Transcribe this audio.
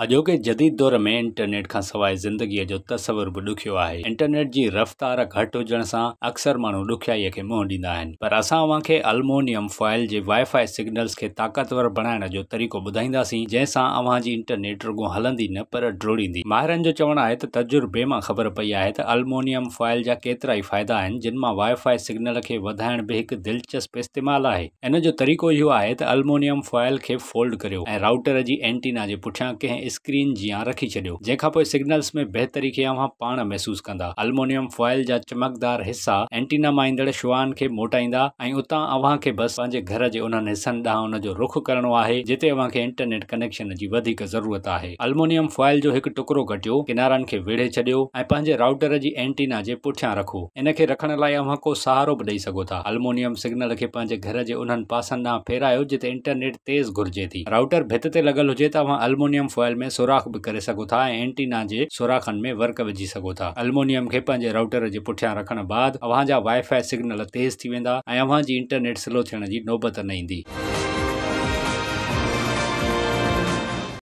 اڄوڪي جديد دور ۾ انٽرنيٽ کان سواء زندگيء جو تصور به ڏکيو آهي. انٽرنيٽ جي رفتار گهٽ هجڻ سان اڪثر ماڻهو ڏکيائيء کي منهن ڏيندا آهن. پر اسان اوهان کي المونيم فوائل جي وائي فائي سگنلز کي طاقتور بڻائڻ جو طريقو ٻڌائينداسين جنهن سان اوهان جي انٽرنيٽ رڳو هلندي نه پر ڊوڙيندي. ماهرن جو چوڻ آهي ته تجربي مان خبر پئي آهي ته المونيم فوائل جا ڪيترائي فائدا آهن جن مان وائي فائي سگنل کي وڌائڻ به هڪ دلچسپ استعمال آهي. ان جو طريقو اهو آهي ته المونيم فوائل کي فولڊ ڪريو ۽ رائوٽر جي اينٽينا جي پٺيان ڪنهن اسڪرين جيان رکي ڇڏيو جنهن کانپوء سگنلز ۾ بهتري کي اوهان پاڻ محسوس ڪندا. المونيم فوائل جا چمڪدار حصا اينٽينا مان ايندڙ شعاعن کي موٽائيندا ۽ اتان اوهان کي بس پنهنجي گهر جي انهن حصن ڏانهن ان جو رخ ڪرڻو آهي جتي اوهان کي انٽرنيٽ ڪنيڪشن جي وڌيڪ ضرورت آهي. المونيم فوائل جو هڪ ٽڪرو ڪٽيو، ڪنارن کي ويڙهي ڇڏيو ۽ پنهنجي رائوٽر جي اينٽينا جي پٺيان رکو. ان کي رکڻ لاء اوهان ڪو سهارو به ڏئي سگهو ٿا. المونيم سگنل کي پنهنجي گهر جي انهن پاسن ڏانهن ڦيرايو جتي انٽرنيٽ تيز گهرجي ٿي. رائوٽر ڀت تي لڳل هجي ته اوهان المونيم فوائل ۾ سوراخ به ڪري سگهو ٿا ۽ اينٽينا جي سوراخن ۾ ورق وجهي سگهو ٿا. المونيم کي پنهنجي رائوٽر جي پٺيان رکڻ بعد اوهان جا وائي فائي سگنل تيز ٿي ويندا ۽ اوهان جي انٽرنيٽ سلو ٿيڻ جي نوبت نه ايندي.